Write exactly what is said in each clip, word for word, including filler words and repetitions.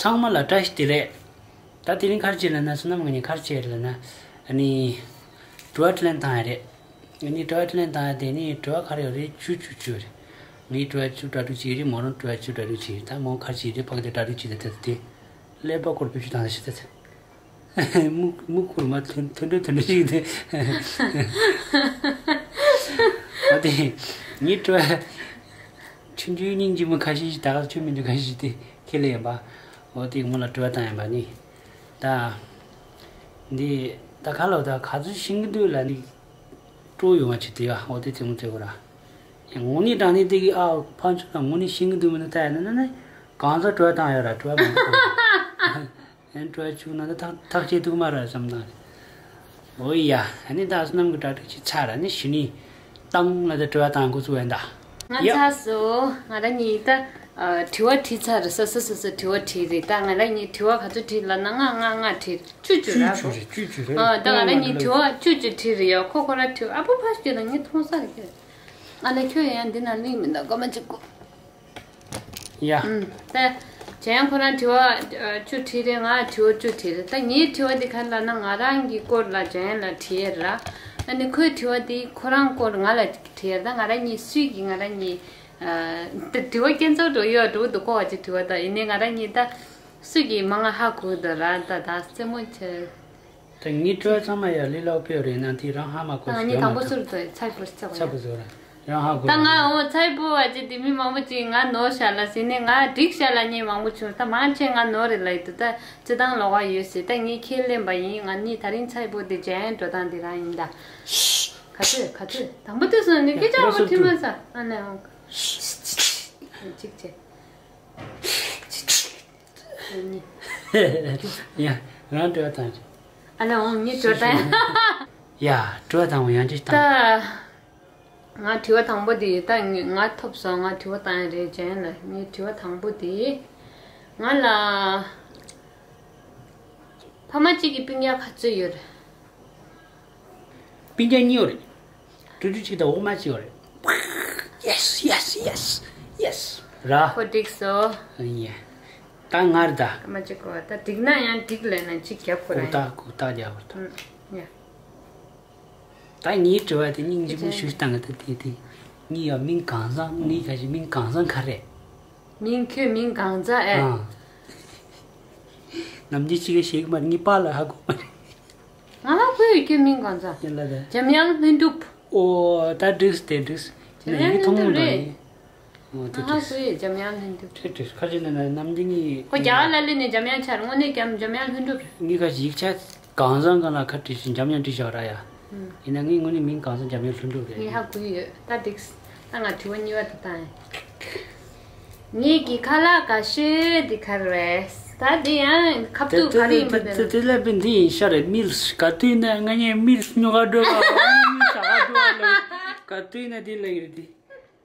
ཚང་མ་ལ་བཀྲ་ཤིས་བདེ་ལེགས། ད་དེ་རིང་ག་རེ་བྱས་ལབ་ན། བསོད་ནམས་ངོས་ནས་ག་རེ་བྱས་ལབ་ན། ཨ་ནི། དྲི་བ་དྲིས་ལན་བཏང་ཡ་རེད། ཨ་ནི་དྲི་བ་དྲིས་ལན་བཏང་ཡ་དེ་ནི་དྲི་བ་ག་རེ་ཡོད་རེད། བཅུ་བཅུ་བཅུ་རེད། ངའི་དྲི་བ་བཅུ་གྲ་སྒྲིག་བྱས་རེད། མོ་རང་དྲི་བ་བཅུ་གྲ་སྒྲིག་བྱས་རེད། ད་མོ་ག་རེ་བྱས་རེད། ཕ་གི་དེ་གྲ་སྒྲིག་བྱས་ད་དེ་དེ། ཀླད་པ་སྐོར་བེད་སྤྱོད་བཏང་ད་ཤི་ད་དེ། སྨུག་སྨུག་ཁུར་མ་ཐོན་ཐོན་འདྲ་ཐོན་འདྲ་ཞིག་དེ། ཨ་དེ། ངའི་དྲི་བ། ཆུང་ཆུང་སྙིང་རྗེ་མོ་ཁ་ཤས་ཤིག་ད་ག་ཆུ་མི་འདུག་ཁ་ཤས་ཤིག་དེ་ཁས་ལེན་ཡིན་པ། འོ་དེ་མོ་ལ་དྲི་བ་བཏང་ཡིན་པ་ནི། ད། འདི། ད་ག་ལོ་ད་ག་ཚོད་ཤེས་ཀྱི་འདུག་ལ་ནི། སྤྲོ་ཡོང་བ་ཆེ་དེ་ཡ། འོ་དེ་དེ་མོ་དེ་གོ་ར། ཡང་དངོས་གནས་དྲང་གནས་དེ་གི་ཨ་ཕན་ཆོད་ལ་དངོས་གནས་ཤེས་ཀྱི་འདུག་མི་འདུག་ད་ཡ་ན་ན་ན། གང་ཚོད་དྲི་བ་བཏང་ཡོད་ར། དྲི་བ་མང་པོ་གོ། ཨན་དྲི་བ་བཅུག་ན་ད་ཐག་ཐག་ཆད་འདུག་མ་ར་བསམ་ན། འོ་ཡ། ཨ་ནི་ད་བསོད་ནམས་ཀྱི་གྲ་སྒྲིག་བྱས་ཚར་ར་ནི་གཞི་ནས་བཏང་ལ་ད་དྲི་བ་བཏང་འགོ་བཙུགས་ཡིན་ད། ང་ཡ། ཚར་སོང་། ང་རང་གཉིས་ད་ཨ་དྲི་བ་དྲིས་ཚར་རེད། སོ་སོ་སོ་སོ་དྲི་བ་དྲིས་རེད། ད་ང་རང་གཉིས་དྲི་བ་ག་ཚོད་དྲིས་ལབ་ན་ལྔ་ལྔ་ལྔ་དྲིས། བཅུ་བཅུ་ར་བཅུ་བཅུ་རེད། བཅུ་བཅུ་རེད། ཨ་ད་ང་རང་གཉིས་དྲི་བ་བཅུ་བཅུ་དྲིས་རེད་ཡ། ཁོ་ཁོ་ར་དྲི་བ་ཨ་པོ་ཕ་ཞིག་ལ་ངས་མཐོང་ས་རེད། ཨ་ལས་ཁྱོད་ཡང་འདི་ན་གླིང་མི་འདུག་སྐར་མ་གཅིག་གོ། ཡ། ཨུམ། ད། ཇན་ཁོ་རང་དྲི་བ་ཨ་བཅུ་དྲིས་རེད། ང་དྲི་བ་བཅུ་དྲིས་རེད། ད་ངའི་དྲི་བ་འདི་ག་རེ་ལབ་ན། ང་རང་གི་སྐོར་ལ་ཇན་ལ་དྲིས་ར། ཨ་ནི་ཁོའི་དྲི་བ་འདི་ཁོ་རང་སྐོར་ང་ལ་དྲིས་ར། ད་ང་རང་གཉིས་སུས་ཀྱིས་ང་རང་གཉིས། ཨ། ད་དྲི་བ་སྐྱེན་ཚོགས་འགྲོ་ཡོད་འགྲོ་འདུག་གོ་བ་ཅིག་དྲི་བ། ད་ཡིན་ནའི་ང་རང་གཉིས་ད། སུས་ཀྱིས་མང་ང་ཧ་གོ་འདུག་ར། ད་ད་རྩེད་མོ་ཆེ། ད་ངའི་དྲི་བ་ཚང་མ་ཡར་ལི་ལོག་ཕེབས་རེད་ན་དེ་རང་ཧ་མ་གོ། ད་ང་གཉིས་དང་པོ་སུ་རེད། ཚ་པོ་ཚ་པོ་ཚ་པོ་ཟེར་རང་ཧ་གོ། ད་ང་འོ་ཚ་པོ་བ་ཅི་དེ་མི་མང་པོ་ཅིག་ང་ནོར་ཤག་ལ་ཟེར་ནས། ང་འགྲིག་ཤག་ལ་ངས་མང་པོ་བྱུང་། ད་མང་ཆེ་ང་ནོར་རེད་ལབ་ཡི་འདུག་ད་སྤྱི་བཏང་ལོག་ག་ཡོད་ཟེར། ད་ངས་ཁས་ལེན་པ་ཡིན། ང་གཉིས་ད་རིང་ཚ་པོ་དེ་ཇན་འགྲོ་སྟངས་དེ་རང་ཡིན་ད། ག་ཚོད་ག་ཚོད་དང་པོ་དུས་སོང་ནས་སྐད་ཆ་མ་ཐོས་མ་ས། ཨ་ནེ་འོང་། གཅིག་བྱས། ཡ། རང་དྲི་བ་བཏང་། ཨ་ལ་འོང་། ངས་དྲི་བ་བཏང་། ཡ། དྲི་བ་དང་པོ་ཡང་ཅི་ད། བཏང་། ང་དྲི་བ་དང་པོ་དེ་ད་ང་ཐོབ་སོང་། ང་དྲི་བ་བཏང་ཡ་རེད་ཇན་ལ། ངའི་དྲི་བ་དང་པོ་དེ། ང་ལ་ཕ་མ་གཅིག་གི་སྤུན་ཀྱག་ག་ཚོད་ཡོད་རེད། སྤུན་ཀྱག་གཉིས་ཡོད་རེད། ཕྲུ་གུ་གཅིག་དང་འོག་མ་གཅིག་ཡོད་རེད། Yes, yes, yes, yes. ར། ཁོ་འགྲིག་སོང་། ཡ། ད་ང་རེད་ད། མ་གཅིག་གོ། ད་འགྲིག་ན་ཡང་འགྲིག་ལས་ན་གཅིག་རྒྱབ་ཁོ་ར་ཡིན། ལྐུག་རྟགས་ལྐུག་རྟགས་རྒྱབ་ཁོ་ད། ཡ། ད་ངའི་དྲི་བ་དེ་སྙིང་རྗེ་མོ་ཞུ་སྟངས་ད་དེ་དེ། ངའི་ཡ་མིང་གང་བཟང་། ངའི་ག་ཞིག་མིང་གང་བཟང་ག་རེད། མིང་ཁྱོད་མིང་གང་བཟང་ཨེ། ཨ། ནམ་རྒྱུན་གཅིག་ག་ཞིག་མ་ངའི་པཱ་ལགས་ཧ་གོ་མ་རེད། ང་ཧ་གོ་ཡོད། ཁྱོད་མིང་གང་ཟེར། ཡིན་ལ་ད། འཇམ་དབྱངས་ལྷུན་གྲུབ། ཨོ་ད་འགྲིགས་ཏེ་འགྲིགས། འཇམ་དབྱངས་ལྷུན་གྲུབ་རེད། ཨོ་ད་ང་ཧ་འགྲིགས། གོ་ཡོད། འཇམ་དབྱངས་ལྷུན་གྲུབ། འགྲིགས་འགྲིགས། ཁ་ཅིག་ན་ན་ནམ་རྒྱུན་ངའི། ཁོ་རྒྱ་གར་ལ་སླེབས་ནས་འཇམ་དབྱངས་ཆགས་རེད། དངོས་གནས་ཀྱང་འཇམ་དབྱངས་ལྷུན་གྲུབ་རེད། ངའི་ཁ་ཅིག་ཡིག་ཆ་གང་བཟང་གང་ལ་ཁ་བྲིས་ཤིང་འཇམ་དབྱངས་བྲིས་བཞག་ར་ཡ། ཨུམ། ཡིན་ན་ངའི་དངོས་གནས་མིང་གང་བཟང་འཇམ་དབྱངས་ལྷུན་གྲུབ་རེད། ངས་ཧ་གོ་ཡོད། ད་འགྲིགས། ད་ང་དྲི་བ་གཉིས་པ་དེ་བཏང་ཡིན། ངེད་ཀྱི་ཁ་ལག་དགའ་ཤོས་དེ་ག་རེ་རེད། ད་དེ་ཡང་ཁ་བཏུད་ག་རེ་ཡིན་པ་དེ་དེ་ལ། དེ་ལ་བས་འདི་ཡིན་ཤག་རེད། མིལ་སི། ག་དུས་ན་ང་གཉིས་མིལ་སི་ཉོ་ག་འགྲོ་བ། མིལ་སི་ཟ་ག་འགྲོ་བ་ལ། ག་དུས་ན་དེ་ལ་ཡོད་དེ།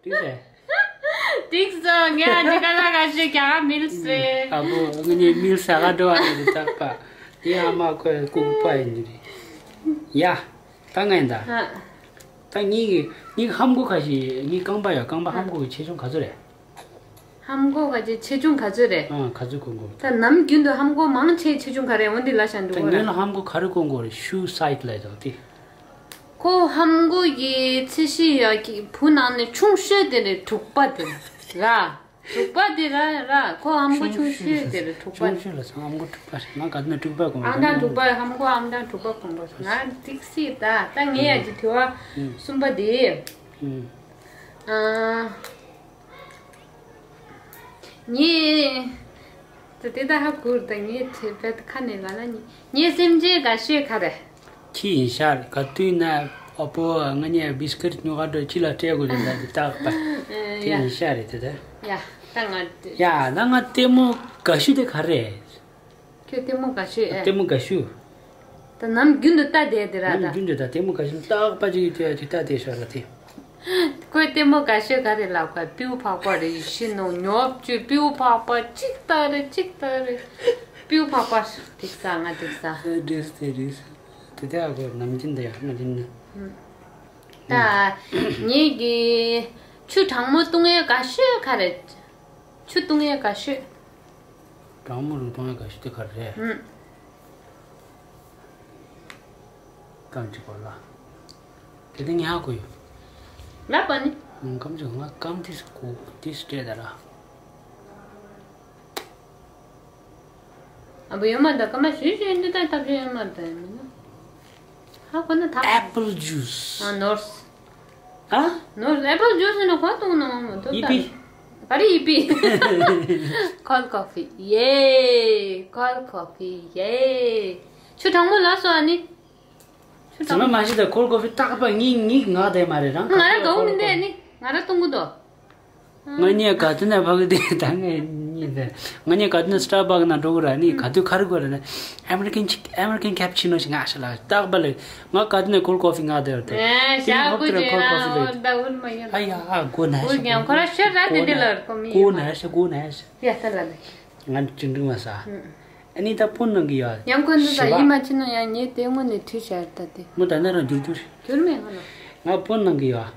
དུས་ཟེར། འགྲིགས་སོང་། ངས་ཨ་ཅེ་ཁ་ལག་དགའ་ཤོས་རྒྱ་གར་མིལ་སི་རེད། ཨ་བོ་ང་གཉིས་མིལ་སི་ཟ་ག་འགྲོ་བ་ལ་རེད། ད་པ་དེ་ཨ་མ་ཁོའི་ལྐུགས་པ་ཡིན་རེད་ཡ། ད་ང་ཡིན་ད། ཨ། ད་ངེད་ཀྱི་ངེད་ཀྱི་ཧམ་གོ་ཁ་ཤས། ངའི་རྐང་པ་ཡ། རྐང་པ་ཧམ་གོ་གི་ཆེ་ཆུང་ག་ཚོད་རེད། ཧམ་གོ་ག་ཅེ་ཆེ་ཆུང་ག་ཚོད་རེད། ཨ་ག་ཚོད་གོན་གོ། ད་ནམ་རྒྱུན་དུ་ཧམ་གོ་མང་ཆེ་ཆེ་ཆུང་ག་རེ་འོ་འདི་ལ་ཤ་འདུག་ད་གོ་ངེད་རེད། ལ་ཧམ་གོ་ག་རེ་གོན་གོ་རེད། ཤུ་སའིཛ་ལ་དང་དེ། ཁོ་ཧམ་གོ་གི་ཚད་གཞི་ཡ་གི་བུ་ནང་ནས་ཆུང་ཤོས་དེ་རེད། དྲུག་པ་དེ་ར། དྲུག་པ་དེ་ར་ར། ཁོ་ཧམ་གོ་ཆུང་ཤོས་དེ་རེད། དྲུག་པ། ཆུང་ཤོས་ལ་སང་ཧམ་གོ་དྲུག་པ་རེད། ང་ག་ནས་དྲུག་པ་གོན་གོ། ཨང་གྲངས་དྲུག་པ། ཧམ་གོ་ཨང་གྲངས་དྲུག་པ་གོན་གོ། ང་ཏིག་སི་ད། ད་ངས་ཡ་ཅི་དྲི་བ་ཨུམ། གསུམ་པ་དེ། ཨུམ། ཨ། ངས། ད་དེ་ད་ཧ་གོ་རེད། ད་ངས་དེ་བས་ཁ་ནས་ལ་ལ་ཉི་ངའི་སེམས་ཅན་དགའ་ཤོས་ག་རེ། ཁྱི་ཡིན་ཤག་རེད། ག་དུས་ན་ཨ་ཕོ་ང་གཉིས་བིས་ཀིཊ་ཉོ་ག་འགྲོ། ཁྱི་ལ་སྤྲད་དགོས་རེད། ད་དེ་རྟག་པ་དེ་ཡ་ཡིན་ཤག་རེད་དེ་ད། ཡ་ད་ང་དེ། ཡ་ད་ང་ལྟད་མོ་དགའ་ཤོས་དེ་ག་རེ། ཁྱོད་ལྟད་མོ་དགའ་ཤོས་ཨེ། ལྟད་མོ་དགའ་ཤོས། ད་ནམ་རྒྱུན་དུ་ལྟ་བསྡད་དེ་ར་ད། ནམ་རྒྱུན་དུ་ད་ལྟད་མོ་དགའ་ཤོས་རྟག་པ་ཅིག་ཡོད་དེ་ཅིག་ལྟ་བསྡད་ཤག་ར་དེ། ཁོས་ལྟད་མོ་དགའ་ཤོས་ག་རེ་ལབ་ག། སྤྲེའུ་ཕག་པ་རེད། ཤི་ནོ་ཉོབ་ཅུ་སྤྲེའུ་ཕག་པ་གཅིག་ལྟ་རེད་གཅིག་ལྟ་རེད། སྤྲེའུ་ཕག་པ་འགྲིག་ས། ང་འགྲིག་ས། ཨ་འགྲིག་སྟེ་འགྲིག་ས། དེ་དེ་ཨ་ཁོ་ནམ་རྒྱུན་དུ་ཡང་ང་འགྲིག་ན། ད་ངེད་ཀྱི་ཆུ་གྲང་མོ་བཏུང་ཡས་དགའ་ཤོས་ག་རེ། ཆུ་བཏུང་ཡས་དགའ་ཤོས། གྲང་མོ་རུ་གཏོང་ཡ་ག་ཤི་དེ་ག་རེད། ཨུམ། རྐང་གཅིག་པ་ལ། དེ་དེ་ངས་ཧ་གོ་ཡོད། ལབ་པ་ནི། ཨུམ། སྐམ་ཅིག་ང་སྐམ་དེ་སུ་གོ་དེ་སུ་སྤྲད་ད་ར། ཨ་བུ་ཡོད་མ་ད་ཀ་མ་ཞུས་ཞུས་འདི་ད་ཐབས་ཤེས་ཡོད་མ་ད་མིན་ན། ཧ་གོ་ན་ད། Apple juice. ཨ་ནོར་སི། ཨ། ནོར་སི་apple juice ནི་གོ་ཐུང་ནོ་མོ་ཐུག་ད། ཡི་པི། ག་རེ་ཡི་པི། Cold coffee. Yay. Cold coffee. Yay. ཆུ་གྲང་མོ་ལ་སོ་ཨ་ནི། ཆུ་ཚང་མ་གྲང་མོ། མ་ཤི་ད་cold coffee རྟག་པ་ངའི་ངའི་ང་དེ་མ་རེད་རང་ང་ར་གའུ་མི་འདས་ནི་ང་ར་གཏོང་གི་འདུག་ང་གཉིས་ག་དུས་ནས་ཕ་གི་དེ་ད་ངས་གཉིས་དེ། ང་གཉིས་ག་དུས་ནས་Starbucks ནང་འགྲོ་གི་ར་ནི་ག་དུས་ཁ་རི་གོ་ར་ནི་American American cappuccino ཞིག་ང་ཤ་ལ་རྟག་པ་ལས་ང་ག་དུས་ནས་cold coffee ང་དེ་ར་དེ། ཨེ་ཤ་དེ་ནི་ཧོབ་དེ་ར་cold coffee ལས། ཨ་ཡ་ཨ་གོ་ན་ཤ་གོ་ན་ཤ་གོ་ན་ཤ་གོ་ན་ཤ། ཡ་ད་ལ་ལ། ང་ཅིང་ཀྲིང་མ་ས། ཨ་ནི་ད་ཕོན་གནང་གི་ཡོད། ཡང་ཁོ་ཚོ་ཞི་ད་བ། ཡིད་མ་ཆེས་ན་ཡང་ངས་དེ་སྔོན་ནས་བྲིས་བཞག་ད་དེ། མོ་ད་ནི་རང་འགྱུར་འགྱུར། འགྱུར་མེད་ང་ལ། ང་ཕོན་གནང་གི་ཡོད།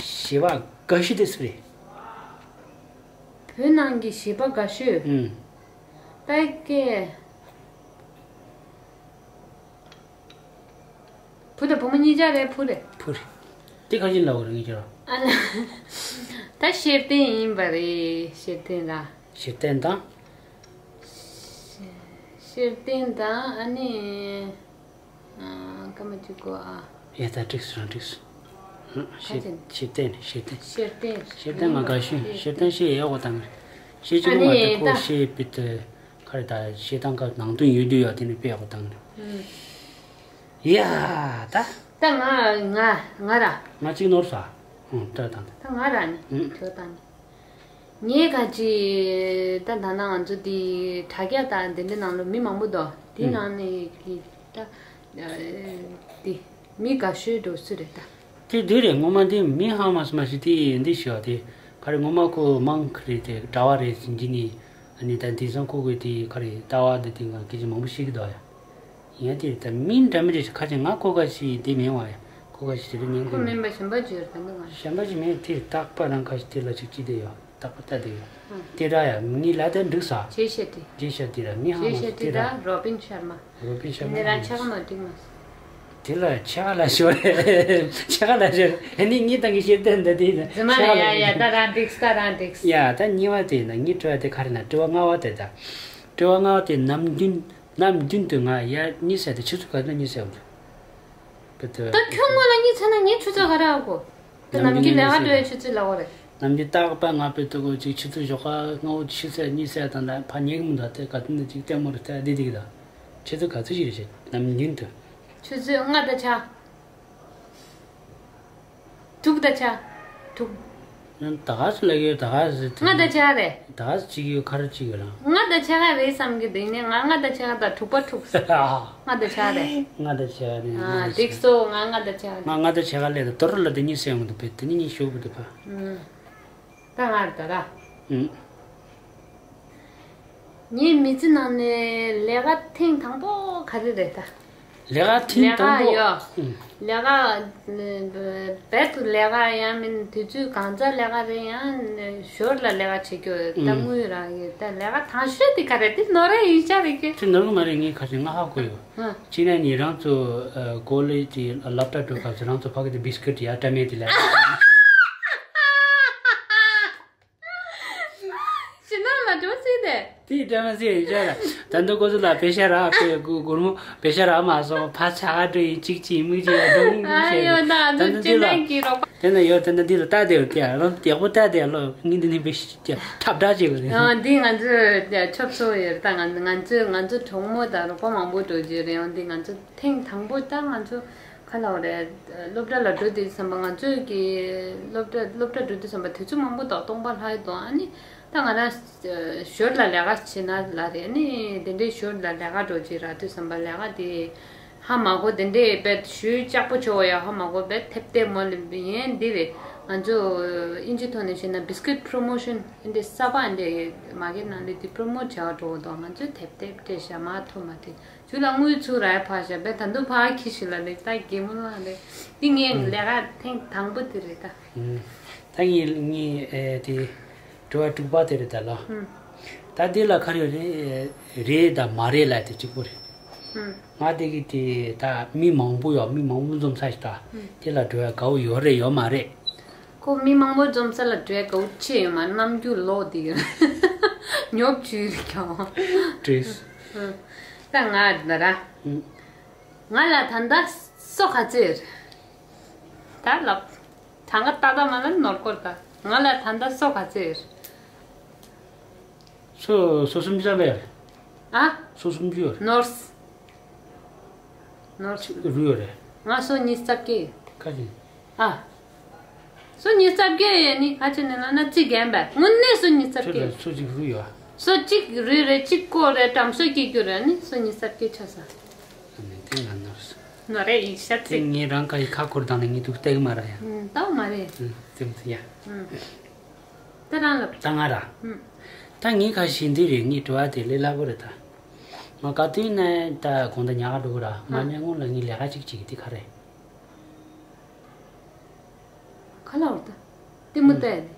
ཞི་བ་དགའ་ཤོས་དེ་སུ་རེད། བོད་ནང་གི་ཞི་བ་དགའ་ཤོས། ཨུམ། ད་ཀེ། བུ་དང་བུ་མོ་གཉིས་ཆ་རེད་བུ་རེད། བུ་རེད། དེ་ཁ་ཆེན་ལ་འོ་རེད་ངེད་ཀྱི་རོ། ཨ་ལ། ད་ཤེར་ཏན་ཡིན་པ་རེད་ཤེར་ཏན་ར། ཤེར་ཏན་དང་། ཤེར་ཏན་དང་ཨ་ནི། ཨ། སྐར་མ་གཅིག་གོ་ཨ། ཡ་ད་འགྲིག་སོང་རང་འགྲིག་སོང་། ཤེར་ཤེར་ཏན་ནི་ཤེར་ཏན། ཤེར་ཏན། ཤེར་ཏན་ང་དགའ་ཤོས་ཤེར་ཏན་ཤེར་ཡག་པོ་དང་། ཤེར་ཅི་ཨ་ལུང་བ་ནི་དེ་ཁོ་ད། ཤེར་པི་ཏི། ཁ་རེ་ད་ཤེར་ཏན་ཁ་ནང་དོན་ཡོད་རྒྱུ་ཡོད་དེ་ནི་དཔེ་ཡག་པོ་དང་། ཨུམ། ཡ་ད། ད་ང་ང་ང་ར། ང་གཅིག་ནོར་ས། ཨང་ད་དང་། ད་ང་ར་ནི། ཨུམ། ཁྱོད་དང་ནི། ངས་ག་ཅི་ད་ད་ན་ང་ཚོ་འདི་དྲ་རྒྱ་དང་འདི་འདྲ་ནང་ལ་མི་མང་པོ་འདུག་དེ་ཨུམ། ནང་ནས་གི་ད་འདི་མི་དགའ་ཤོས་འགྲོ་སུ་རེད་ད། དེ་དུས་རེད་ངོ་མ་འདི་མི་ཧ་མ་སོང་མ་ཞིག་དེ་འདི་ཞོ་དེ་ག་རེ་ངོ་མ་ཁོ་མང་ཁ་རེད་དེ་གྲྭ་བ་རེད་ཟིན་གྱི་ནི་ཨ་ནི་ད་འདི་སང་ཁོ་གི་དེ་ག་རེ་ལྟ་བ་འདི་དེ་ང་སྐད་ཆ་མང་པོ་ཤེས་ཀྱི་འདུག་ཡ། ཡིན་ཏེ་ད་མིང་འདྲ་མི་འདྲ་ཞིག་ཁ་ཅིག་ང་ཁོ་ག་ཞིག་དེ་མིན་བ་ཡ། ཁོ་ག་ཞིག་དེ་རེ་ཉན་གི་ཁོ་མིན་པ་གཞན་པ་བརྗོད་རེད་འདུག་ང་། གཞན་པ་ཞིག་མིན་དེ་རྟག་པ་རང་ཁ་ཞིག་དེ་ལ་ཅིག་ཅི་དེ་ཡོད་རྟག་པ་ལྟ་དེ་ཡོད། ཨ། དེ་འདྲ་ཡ་མི་ལ་དེ་འགྲིག་ས། རྗེས་ཤད་དེ། རྗེས་ཤད་དེ་ར་མི་ཧ་མ་རྗེས་ཤད་དེ་དེ་ར་ར་རོ་པིན་ཤར་མ། རོ་པིན་ཤར་མ་ནི་རང་ཧ་མ་ཆག་མ་འགྲིག་མ། དེ་ལ་ཆག་ལ་ཤོར་ཆག་ལ་ཤོར་ཨ་ནི་ངས་ད་གི་ཤེར་ཏན་ད་དེ་རྫུན་མ་རེད་ཡ་ཡ་ད་རང་འགྲིག་ད་རང་འགྲིག་ཡ་ད་གཉིས་པ་དེ་ན་ངའི་དྲི་བ་དེ་ག་རེ་ན་དྲི་བ་ལྔ་པ་དེ་ད། དྲི་བ་ལྔ་པ་དེ་ནམ་རྒྱུན། ནམ་རྒྱུན་དུ་ང་ཡར་གཉིད་སད་དེ་ཆུ་ཚོད་ག་ཚོད་གཉིད་སད་འོང་། ད་ཁྱོད་སྔོན་ལ་གཉིད་སད་ན་ངས་ཆུ་ཚོད་ག་རེ་ཨ་གོ། ད་ནམ་རྒྱུན་ལས་ཀ་འགྲོ་ཡ་ཆུ་ཚོད་ལ་འོ་རེད། ནམ་རྒྱུན་རྟག་པ་ང་བོད་དུ་གོ་ཅིག་ཆུ་ཚོད་ཞོགས་ཀ་སྔ་བོ་ཆུ་ཚོད་གཉིད་སད་དང་ད་ཕ་ཉལ་གི་མི་འདུག་དེ་ག་དུས་ནས་ཅིག་ལྟད་མོ་རེ་ལྟ་བསྡད་བསྡད་ཀྱི་ད། ཆུ་ཚོད་ག་ཚོད་ཞིག་རེད་ནམ་རྒྱུན་དུ། ཆུ་ཚོད་ལྔ་དང་ཕྱེད། དྲུག་དང་ཕྱེད། དྲུག་ད་ག་སུ་ལ་ཡོད་ད་ག་སུ་ལྔ་དང་ཕྱེད་རེད། ད་ག་སུ་གཅིག་ཡོད་ཁ་ར་གཅིག་ཡོད་རང་། ལྔ་དང་ཕྱེད་རེད་བསམ་གི་འདུག་ནས་ང་ལྔ་དང་ཕྱེད་དང་དྲུག་པ་དྲུག་ལྔ་དང་ཕྱེད་རེད། ལྔ་དང་ཕྱེད་རེད། ཨ་འགྲིག་སོང་ང་ལྔ་དང་ཕྱེད་རེད། ང་ལྔ་དང་ཕྱེད་ལས་ད་དོ་རུ་ལ་དེ་གཉིས་སེ་ཡོང་གི་འདུག་བས་དེ་ནི་གཉིས་ཤོག་གི་འདུག་ཕ། ད་ང་རེད་ད་ར། ཨུམ། ངའི་མི་ཚེ་ནང་ནས་ལས་ཀ་ཐེངས་དང་པོ་ག་རེ་རེད་ད། ལས་ཀ་ཐེངས་དང་པོ། ལས་ཀ་ཡོད། ཨུམ། ལས་ཀ་རྦད་དེ་ལས་ཀ་ཡང་མིན་དུས་ཚོད་གང་ཚ་ལས་ཀ་རེད་ཡང་ཞོར་ལ་ལས་ཀ་བྱེད་རྒྱུ་ད། ཨུམ། དངུལ་རག་ཡོད་ད་ལས་ཀ་དང་ཤོས་དེ་ག་རེད་དེ་ནོར་ར་ཡིན་ཤ་རེད་ཀྱི། དེ་ནོར་གི་མ་རེད་ངས་ཁ་ཤས་ང་ཧ་གོ་ཡོད། ཨ། ཅི་ན་ནི་རང་ཚོ་ཨ་ཀོ་ལེ་ཇི་དེ་སློབ་གྲྭ་འགྲོ་སྐབས་སུ་རང་ཚོ་ཕ་གི་དེ་བིས་ཀིཊ་ཡ་སྤྲད་མེད་དེ་ལ། ཕྱི་ནང་ལ་འགྲོ་སྲིད་དེ། དེ་སྤྲད་མ་སྲིད་ཡིན་ཤ་ལ། ད་འདི་ཀོ་ཚོ་ལ་པེ་ཤ་རག་པའི་སྒོར་མོ་པེ་ཤ་རག་མ་སོང་ཕ་ཆ་ག་འགྲོ་ཡིན་གཅིག་གཅིག་མིག་གཅིག་ལ་འགྲོ་ཡིན་ཨ་ཡོད་ན་ད་འདི་ཅི་འདི་ལ་ནས་ཀྱི་རོགས་པ། དེ་ན་ཡོད་དེ་ན་འདི་ལ་ལྟ་དེ་ཡོད་དེ་རང་ཡག་པོ་ལྟ་དེ་ལོ་ངས་འདི་ནས་པེ་ཤ་ཁྲབ་བསྒྲགས་བྱེད་དགོས་རེད། ཨ་འདི་ང་ཚོ་ཆབ་སོ་ཡོད་ད་ང་ང་ཚོ་ང་ཚོ་གྲོགས་མོ་དང་རོགས་པ་མང་པོ་འགྲོ་རྒྱུ་རེད། འོན་ཏེ་ང་ཚོ་ཐེངས་དང་པོ་ད་ང་ཚོ་ག་ལ་བ་རེད། སློབ་གྲྭ་ལ་འགྲོ་དུས་ཙམ་པ་ང་ཚོས་ཀྱི་སློབ་གྲྭ་སློབ་གྲྭ་འགྲོ་དུས་ཙམ་པ་དུས་ཚོད་མང་པོ་འདུག་སྟོང་པ་ལྷག་ཡོད་དོ། ཨ་ནི་ད་ང་རང་ཞོར་ལ་ལས་ཀ་བྱེད་ན་ལ་རེད། ཨ་ནི་དེ་འདྲའི་ཞོར་ལ་ལས་ཀ་འགྲོ་ཅིག་རག་དུས་ཙམ་པ་ལས་ཀ་དེ་ཧ་མ་གོ། དེ་འདྲའི་དཔེ་ཞུ་ལྕགས་པོ་ཆོ་བ་ཡ་ཧ་མ་གོ་དཔེ་ཐེབས་ཐེབས་མོ་ལེ་ཡན་འདི་རེད། ང་ཚོ་ཨིན་ཇི་ཐོག་ནས་བཤད་ན་བིས་ཀིཊ་པོ་རོ་མོ་ཤོན་འདི་གསར་པ་འདི་མ་གི་ནང་ལས་དེ་པོ་རོ་མོ་བྱ་བ་འགྲོ་གི་འདུག་ང་ཚོས་ཐེབས་ཐེབས་སྤྲད་བཞག་མ་ཐུབ་མ་ཐུབ། ཇུ་ལ་དངུལ་ཚུར་རག་ཕར་བཞག་པས་ད་དུང་ཕར་ཁྱི་ཞིག་ལ་ལེགས་ད་གད་མོ་ལངས་རེད། འདི་ངས་ལས་ཀ་ཐེངས་དང་པོ་དེ་རེད་ད། ད་ངས་ངས་ཨེ་དེ་དྲི་བ་དྲུག་པ་དེ་རེད་ད་ལོ། ད་འདི་ལ་ག་རེ་རེད། རེད་དང་མ་རེད་ལབ་དེ་གཅིག་པོ་རེད། ཧུམ། ང་དེ་གི་དེ་ད་མི་མང་པོ་ཡོད། མི་མང་པོ་འཛོམས་ས་ཞིག་ད། ཧུམ། དེ་ལ་འགྲོ་ཡ་དགའ་བོ་ཡོད་རེད་ཡོད་མ་རེད། ཁོ་མི་མང་པོ་འཛོམས་ས་ལ་འགྲོ་ཡ་དགའ་བོ་ཆེ་ཡོད་མ་རེད། རྣམ་འགྱུར་ལོག་དེ་ཡོད་རེད། ཉོབ་ཆུ་རེད་ཀྱང་། བྲིས། ཧུམ། ད་ང་ད་ར། ཧུམ། ང་ལ་ད་ལྟ་སོ་ག་ཚོད་རེད། ད་ལབ། གྲངས་ཀ་ཏག་ཏག་མ་ལ་ནོར་སྐོར་ད། ང་ལ་ད་ལྟ་སོ་ག་ཚོད་རེད། སོ་སོ་སུམ་ཅུ་ཙམ་རེད། ཨ། སོ་སུམ་ཅུ་ཡོད་རེད། ནོར། ནོར། རུ་ཡོད་རེད། ང་སོ་ཉི་ཤུ་རྩ་བརྒྱད། ཁ་ཅིག་ཨ། སོ་ཉི་ཤུ་རྩ་བརྒྱད་ཡོད་ནི་ཁ་ཅིག་ནས་ལ་ན་རྩིས་རྒན་པས་དངོས་གནས་སོ་ཉི་ཤུ་རྩ་བརྒྱད། སོ་གཅིག་རུ་ཡོད། སོ་གཅིག་རུ་རེད། གཅིག་ཀོ་རེད། དྲང་སོ་སྐྱེ་རྒྱུ་རེད་ནི་སོ་ཉི་ཤུ་རྩ་བརྒྱད་ཆགས་ས། ཨ་ནི་དེ་ང་ནོར། ནོར་རེད་ཡིག་ཤ་དེ་ཚིག་ངས་རང་ཀ་ཡི་ཁ་འཁོར་དང་ནས་ངས་འདུག་བལྟས་གི་མ་ར་ཡ། ཨུམ། ལྟ་བ་མ་རེད། ཨུམ། དེ་མི་ཚེ་ཡ། ཨུམ། ད་རང་ལབ། ད་ང་ར། ཨུམ། ད་ངས་ཁ་ཞིག་འདི་རེད། ངས་དྲི་བ་དེ་ལས་སླ་པོ་རེད་ད། ང་ག་དུས་ནས་ད་གོང་ད་ཉག་ག་འགྲོ་གི་ར། མ་ཉག་སྔོན་ལ་ངས་ལས་ཀ་ཅིག་བྱེད་ཀྱི་དེ་ག་རེད། ག་ལ་འོར་ད། ལྟད་མོ་ལྟ་ཡ་ནི།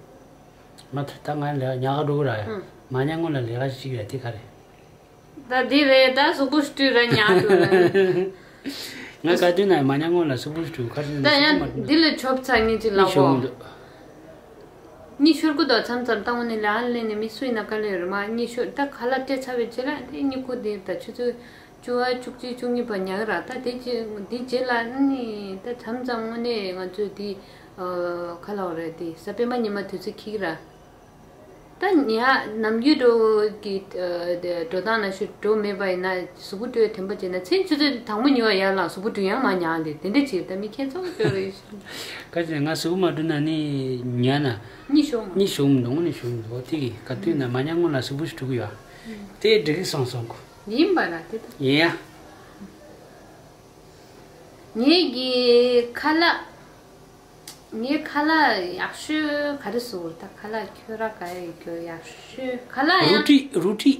མ་ད་ད་ང་ལས་ཉག་ག་འགྲོ་གི་ར་ཡ། ཨུམ། མ་ཉག་སྔོན་ལ་ལས་ཀ་ཅིག་བྱེད་ཀྱི་ར་དེ་ག་རེད། ད་འདི་རེད། ད་གཟུགས་པོ་བཏུད་ར་ཉག་འགྲོ་ར། ང་ག་དུས་ན་མ་ཉག་སྔོན་ལ་གཟུགས་པོ་བཏུད་ག་རེ་ད་ཡང་འདི་ལས་ཆོབ་ཚ་ངེས་ཅིག་ལག་གོ། གཉིད་ཤོར་གི་འདུག་གཉིད་ཤོར་གི་འདུག་མཚམས་མཚམས་ད་དངོས་གནས་ལ་ཨ་ལེ་ནས་མི་སུ་ཡིན་ན་ག་ལེ་རེད་མ་གཉིད་ཤོར་ད་ཁ་ལག་སྤྲད་ཚར་བའི་རྗེས་ལ་དེ་གཉིད་ཁུག་དེ་ད་ཆུ་ཚོད་བཅུ་པ་བཅུ་གཅིག་བཅུ་གཉིས་པ་ཉག་ར། ད་དེ་རྗེས་དེ་རྗེས་ལ་ནི་ད་མཚམས་མཚམས་དངོས་གནས་ང་ཚོས་དེ་ཁ་ལག་རེད་དེ་གཟའ་སྤེན་པ་ཉི་མ་དུས་ཚོད་འཁྱིལ་གི་ར། ད་ཉག་ནམ་རྒྱུན་འགྲོ་གི་འགྲོ་སྟངས་ནང་བཞིན་འགྲོ་མེད་པ་ཡིན་ན་གཟུགས་པོ་བཏུད་དེ་འབའ་བྱས་ན་མཚན་ཆུ་ཚོད་དང་པོ་ཉལ་བ་ཡར་ལངས་གཟུགས་པོ་བཏུད་ཡང་མ་ཉལ་འདི་དེ་འདྲ་བྱས་ད་མི་ཁྱེད་ཚོ་སྐྱོ་རེད། ག་ཅི་ང་གཟུགས་པོ་མ་བཏུད་ན་ནི་ཉལ་ན་གཉིད་ཤོར་མ། གཉིད་ཤོར་མི་འདུག་དངོས་གནས་ཤོར་མི་འདུག་དེ་གི་ག་དུས་ན་མ་ཉལ་སྔོན་ལ་གཟུགས་པོ་ཞིག་བཏུད་གི་ཡོད། དེ་འགྲིག་གི་སོང་སོང་གོ། ཡིན་པ་ན་དེ་ད། ཡིན་ཡ། ངེད་ཀྱི་ཁ་ལག་ངའི་ཁ་ལག་ཡག་ཤོས་ག་རེ་བཟོ་དགོས་རེད་ད། ཁ་ལག་ཁྱོད་ར་ག་རེ་ཡོད་ཡག་ཤོས་ཁ་ལག་རུ་ཡང་ཊི་རུ་ཊི་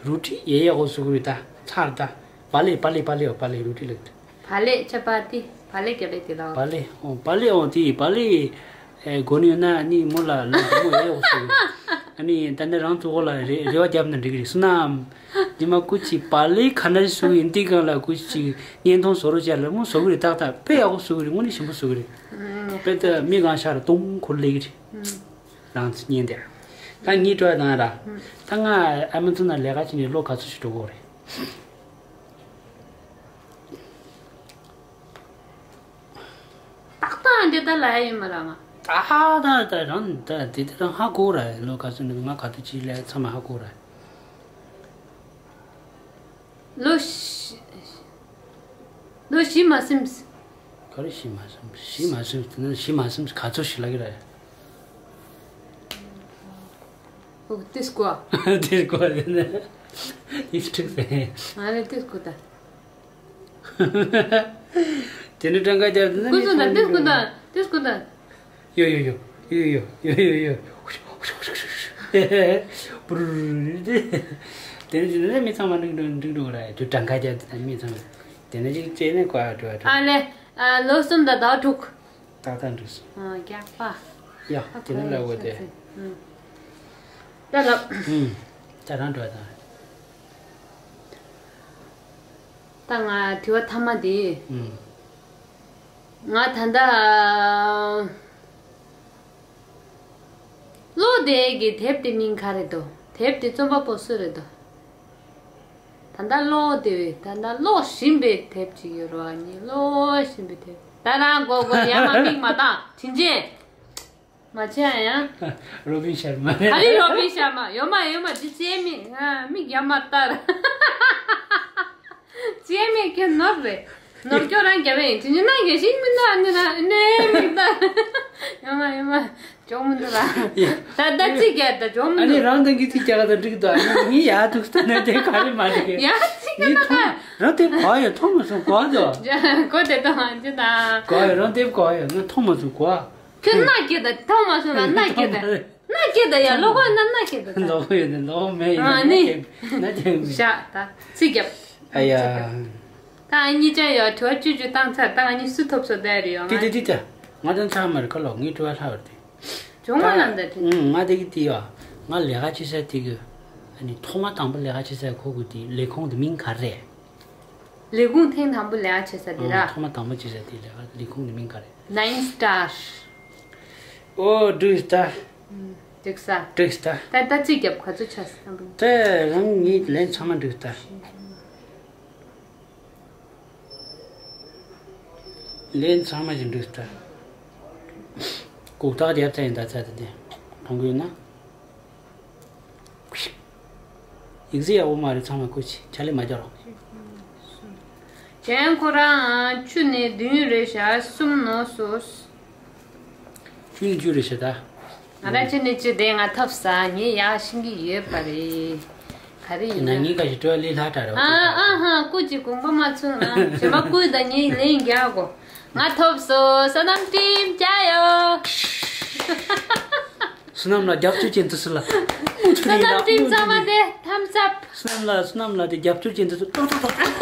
རུ་ཊི་ཡེ་ཡག་པོ་བཟོ་གི་རེད་ད། ཚར་ད། པ་ལེ་པ་ལེ་པ་ལེ་པ་ལེ་རུ་ཊི་ལབ་ཀྱི་རེད། པ་ལེ་ཅ་པ་ཏི་པ་ལེ་རྒྱབ་ལེ་དེ་ལ། པ་ལེ་ཨོ་པ་ལེ་ཨོ་དེ་པ་ལེ་ཨེ་དགོས་ནི་ཡོད་ན་ནི་མོ་ལ་ལ་མོ་ཡེ་ཡག་པོ་བཟོ་གི་རེད། ཨ་ནི་ད་ནི་རང་གཙོ་བོ་ལ་རེ་རེ་བ་བརྒྱབ་ན་འགྲིག་གི་རེད་སུ་ནམ། ཉི་མ་སྐུ་མཁྱེན་པ་ལེ་ཁ་ན་ཞིག་བཟོ་གི་ཡིན་དེ་གང་ལ་སྐུ་མཁྱེན་བརྙན་ཐུང་བཟོ་རོགས་བྱས་ལ་མོ་བཟོ་གི་རེད་ཏག་ཏག་དཔེ་ཡག་པོ་བཟོ་གི་རེད། དངོས་གནས་ཞིམ་པོ་བཟོ་གི་རེད། དཔེ་ད་མི་གང་ཤར་དུང་འཁོར་ལེ་གི་རེད། རང་ཚོ་བརྙན་དེ་ད་ངའི་སྤྲོ་བ་དང་ར་ད་ང་ཨ་མ་ཚོ་ན་ལས་ཀ་བྱེད་ནས་ལོ་ག་ཚོད་ཞིག་འགྲོ་གི་རེད། ཏག་ཏག་འདི་ལྟ་ལ་ཡ་ཡིན་མ་ར་ང་། ཏག་ཏག་ད་རང་ད་དེ་དེ་རང་ཧ་གོ་ར་ལོ་ག་ཚོད་འདུག་ང་ག་དུས་ཅི་ལས་ཚང་མ་ཧ་གོ་ར། ལོ་བཞི། ལོ་བཞི་མ་ཟིན། ག་རེ་བཞི་མ་ཟིན་བཞི་མ་ཟིན་དེ་ན་བཞི་མ་ཟིན་ག་ཚོད་ཞིག་ལ་གི་ར། ཨོ་ཏིས་ཀོ། ཏིས་ཀོ་དེ་ན་ཏིས་ཁྲིག་ཟེར། ང་ལ་ཏིས་ཀོ་ད། དེ་ནི་གྲངས་ཀ་རྒྱབ་དེ་ན་ཀུན་སོང་དང་ཏིས་ཀོ་དང་ཏིས་ཀོ་དང་། ཡོ་ཡོ་ཡོ། ཡོ་ཡོ་ཡོ། ཡོ་ཡོ་ཡོ། པུར། དེ་ནི་དེ་ནི་མི་ཚང་མ་འགྲིག་འགྲོ་འགྲིག་འགྲོ་ར་དུ་གྲངས་ཀ་རྒྱབ་དེ་ན་མི་ཚང་མ། དེ་ནི་ཅིག་བྱས་ནས་བཀའ་འགྲོ་འགྲོ། ཨ་ལེ། ཨ་ལོ་གསུམ་དང་ཟླ་བ་དྲུག་ཏག་ཏག་འགྲིག་སོང་། ཨ་རྒྱག་པ། ཡ་དེ་ནི་ལབ་དགོས་ཏེ། ད་ལབ། ད་རང་འགྲོ་དང་། ད་ང་དྲི་བ་མཐའ་མ་དེ། ང་ད་ལྟ་ཀློག་བསྡད་ཀྱི་དེབ་དེ་མིང་ག་རེ་འདུག་དེབ་དེ་རྩོམ་པ་པོ་སུ་རེད་འདུག་ད་ལྟ་ཀློག་བསྡད་པའི་ད་ལྟ་ཀློག་བཞིན་པའི་དེབ་ཅིག་ཡོད་རེད་བ། ངས་ཀློག་བཞིན་པའི་དེབ་ད་རང་མགོ་སྐོར་ཡ་མ་མིག་མ་བཏང་དྲིན་ཆེན། མ་བྱས་ཡང་། རོ་བིན་ཤར་མ། ག་རེ་རོ་བིན་ཤར་མ། ཡོད་མ་ཡོད་མ་འདི་བྱས་མེད། ང་མིག་ཡར་མར་ལྟ་ར། བྱས་མེད་ཁྱོད་ནོར་རེད། ནོར་ཁྱོད་རང་རྒྱབ་ཡིན་དྲི་ཉིན་ན་རྒྱ་ཞིག་མི་འདུག་ཨ་ནི་ར་ནས་མིག་ལྟ། ཡོད་མ་ཡོད་མ་ཇོག་མི་འདུག་ར། ད་ད་ཅི་རྒྱ་ད་ཇོག་མི་ཨ་ནི་འདུག་རང་དང་གི་ཅི་རྒྱ་ག་ད་འགྲིག་འདུག་ཨ་ནི་ངའི་ཡ་ཐུག་ས་ན་དེ་ག་རེ་མ་འགྲིག་ཡ་ཅི་ག་ངའི་ན་མཐོང་རང་དེ་གོ་ཡ་མཐོང་མ་སོང་གོ་འདུག་གོ་དེ་ད་ང་ཅི་ད། གོ་ཡ་རང་དེ་གོ་ཡ་ང་མཐོང་མ་སོང་གོ། ཁྱོད་སྣ་སྐྱེས་དང་མཐོང་མ་སོང་ལ་སྣ་སྐྱེས་དང་། སྣ་སྐྱེས་དང་ཡ་ལོ་ཁོ་ན་སྣ་སྐྱེས་དང་། ལོ་ཁོ་ཡོད་ནི་ལོ་ཁོ་མེད་ཡོད་ཨ་ནི། སྣ་སྐྱེས་སྣ་སྐྱེས་མེད། ཤ་ད་ཚིག་རྒྱབ། ཨ་ཡ། ད་ཨ་གཉིས་ཅག་ཡོད་དྲི་བ་བཅུ་བཅུ་བཏང་ཚར་ད་ཨ་གཉིས་སུ་ཐོབ་སོ་བསྡད་རེད་ཡོད་ང་། དེ་དེ་དེ་ང་དང་ཚང་མར་ཁ་ལོ་ངའི་དྲི་བ་ལྷག་རེད་དེ། ཇོང་མ་ལ་འདི་དྲི། ང་དེ་གི་དེ་ཡོད་ང་ལས་ཀ་བྱེད་ས་དེ་གི། ཨ་ནི་ཐོག་མ་དང་པོ་ལས་ཀ་བྱེད་སའི་ཁོ་གི་དེ་ལས་ཁུངས་དེ་མིང་ག་རེ་རེད། ལས་ཁུངས་ཐེངས་དང་པོ་ལས་ཀ་བྱེད་ས་དེ་ཨང་། ར། ཐོག་མ་དང་པོ་བྱེད་ས་དེ་ལས་ཀ་ལས་ཁུངས་དེ་མིང་ག་རེད། Nine Star། ཨོ་འགྲིག་ས། འགྲིག་ས། འགྲིག་ས། ད་ད་རྩིས་རྒྱབ་ག་ཚོད་ཆགས་ས་ད། ད་རང་ཉིད་ལན་ཚང་མ་འགྲིག་ས། ལན་ཚང་མ་ཞིག་འགྲིག་ས། གུག་རྟགས་རྒྱབ་ཚར་ཡིན་ད་ཚར་དེ་དེ། མཐོང་གི་ཡོད་ན། ཡིག་གཟུགས་ཡག་པོ་མ་རེད། ཚང་མ་སྐུ་མཁྱེན། ཕྱག་ལས་མ་རྒྱག་རོགས། གཞན་ཁོ་རང་བཅུ་ནས་བདུན་རེད་ཤག་གསུམ་ནོ་སོ། བཅུ་ནས་བཅུ་རེད་ཤག་ད། ང་རང་བཅུ་ནས་བཅུ་དེ་ང་ཐོབ་ས། ངས་ཡག་ཤེས་ཀྱི་ཡོད་པ་རེད། ག་རེ་ཡིན་ན། ན་ངའི་ཁ་ཞིག་སྤྲོ་བ་ལས་ལྷག་དྲགས་རེད་བ། ཨ་ཨ་ཧ། སྐུ་མཁྱེན་དགོངས་པ་མ་ཚོམ་རང་། གཞན་པ་སྐུ་དང་ངས་ལན་རྒྱག་གོ། ང་ཐོབ་སོང་། བསོད་ནམས་ཊིམ་རྒྱག་ཡོ། བསོད་ནམས་ལ་རྒྱབ་སྐྱོར་བྱེད་འདུག་སུ་ལ། བསོད་ནམས་ཊིམ་ཚང་མ་དེ་ཐམ་སབ། བསོད་ནམས་ལ་བསོད་ནམས་ལ་དེ་རྒྱབ་སྐྱོར་བྱེད་འདུག་སུ་ཏོག་ཏོག་ཏོག།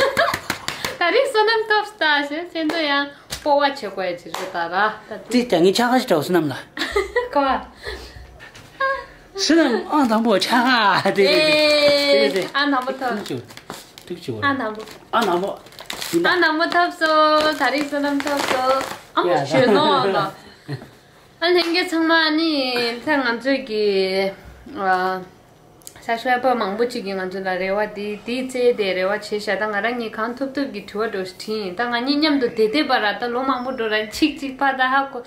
ད་རིང་བསོད་ནམས་ཐོབ་ས་ཞེས་ཁྱེད་ཚོ་ཡང་སྤོ་བ་བྱེད་དགོས་ཡ་ཅིག་རེད་ད་ར། ད་དེ་ད་ངས་ཆ་ག་ཞིག་འདྲ་བསོད་ནམས་ལ། ག་བ། བསོད་ནམས་ཨང་དང་པོ་ཆ་ག་དེ་དེ་དེ་དེ་དེ། ཨ་དང་པོ་ཐོབ། ཐུག་ཆུ་ཐུག་ཆུ། ཨ་དང་པོ། ཨ་དང་པོ། ཡིན་ད། ཨ་དང་པོ་ཐོབ་སོང་། ད་རིང་བསོད་ནམས་ཐོབ་སོང་། ཨ་མོ་ཡ་ད། གཞོན་ནོ་ལ། ཨ་ལྷན་རྒྱས་ཚང་མ་ནི་ད་ང་ཚོའི་གི་ཨ་ས་ཤོད་པ་མང་པོ་ཅིག་གིས་ང་ཚོ་ལ་རེ་བ་དེ་དེའི་རྩེ་དེ་རེ་བ་བྱེད་ཤག་ད་ང་རང་གཉིས་གང་ཐུབ་ཐུབ་ཀྱི་དྲི་བ་འདྲ་བོ་ཞིག་དྲིས་ཡིན། ད་ང་གཉིས་མཉམ་དུ་བསྡད་བསྡད་པ་ར། ད་ལོ་མང་པོ་འགྲོ་ར། གཅིག་གཅིག་ཕར་ད་ཧ་གོ།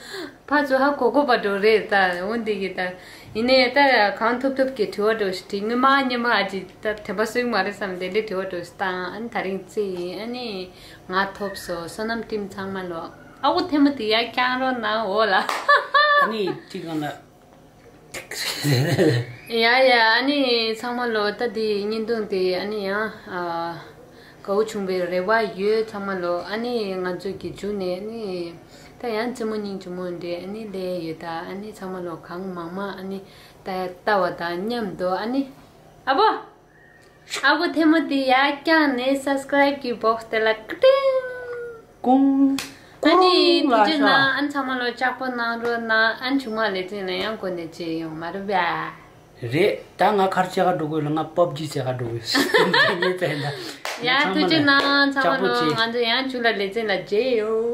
ཕར་ཚུར་ཧ་གོ་གོ་བ་འགྲོ་རེད་ད། འོན་ཏེ་གི་ད་ཡིན་ནའི་ད་གང་ཐུབ་ཐུབ་ཀྱི་དྲི་བ་འདྲ་བོ་ཞིག་དྲིས། སྔོན་མ་སྔོན་མ་ཨ་ཅིག་ད་དྲན་པ་གསོས་མ་རེད་བསམ་དེ་འདྲའི་དྲི་བ་འདྲ་བོ་ཞིག་བཏང་། ཨ་ནི་ད་རིང་རྩེ་ཡིན། ཨ་ནི་ང་ཐོབ་སོང་། བསོད་ནམས་ཊིམ་ཚང་མ་ལོ། ཨ་ཁུ་ཐལ་མོ་དེ་ཡར་བརྐྱང་རོགས་གནང་འོ་ལ། ཨ་ནི་ཅི་གང་ལ། ཡ་ཡ། ཨ་ནི་ཚང་མ་ལོ། ད་དེ་བརྙན་ཐུང་དེ་ཨ་ནི་ཡང་ཨ་དགའ་བོ་བྱུང་བའི་རེ་བ་ཡོད། ཚང་མ་ལོ། ཨ་ནི་ང་ཚོ་གི་མཇུག་ནས་ཨ་ནི་ད་ཡང་རྩེད་མོ་སྙིང་རྗེ་མོ་འདྲ་ཨ་ནི་ལས་ཡོད་ད། ཨ་ནི་ཚང་མ་ལོ་གང་མང་མང་ཨ་ནི་ད་ལྟ་བ་དང་མཉམ་དུ་ཨ་ནི་ཨ་བོ། ཨ་ཁུ་ཐལ་མོ་དེ་ཡར་བརྐྱངས་ནས་སབ་སི་ཀ་རའིབ་གི་བོག་སི་དེ་ལ་ཀི་ཏིང་། ཀུང་། ཨ་ནི་ཀུང་ཐུགས་རྗེ་གནང་། ལ་ཤ། ཨ་ནི་ཚང་མ་ལོ་ལྕགས་པོ་གནང་རོགས་གནང་། ཨ་ནི་ཆུང་མ་ལེ་ཚན་ལ་ཡང་འགོ་ནས་བྱེད་ཡོང་མ་རུ་བ། རེད་ད། ང་ཁར་ཆེ་ག་འགྲོ་དགོས་ལ། ང་པབ་ཇི་ཆེ་ག་འགྲོ་དགོས་ངས་བལྟས་ན། ཡ་ཐུགས་རྗེ་གནང་ཚང་མ་ལོ། ང་ཚོ་ཡང་ཆུ་ལ་ལེ་ཚན་ལ་མཇལ་ཡོང་།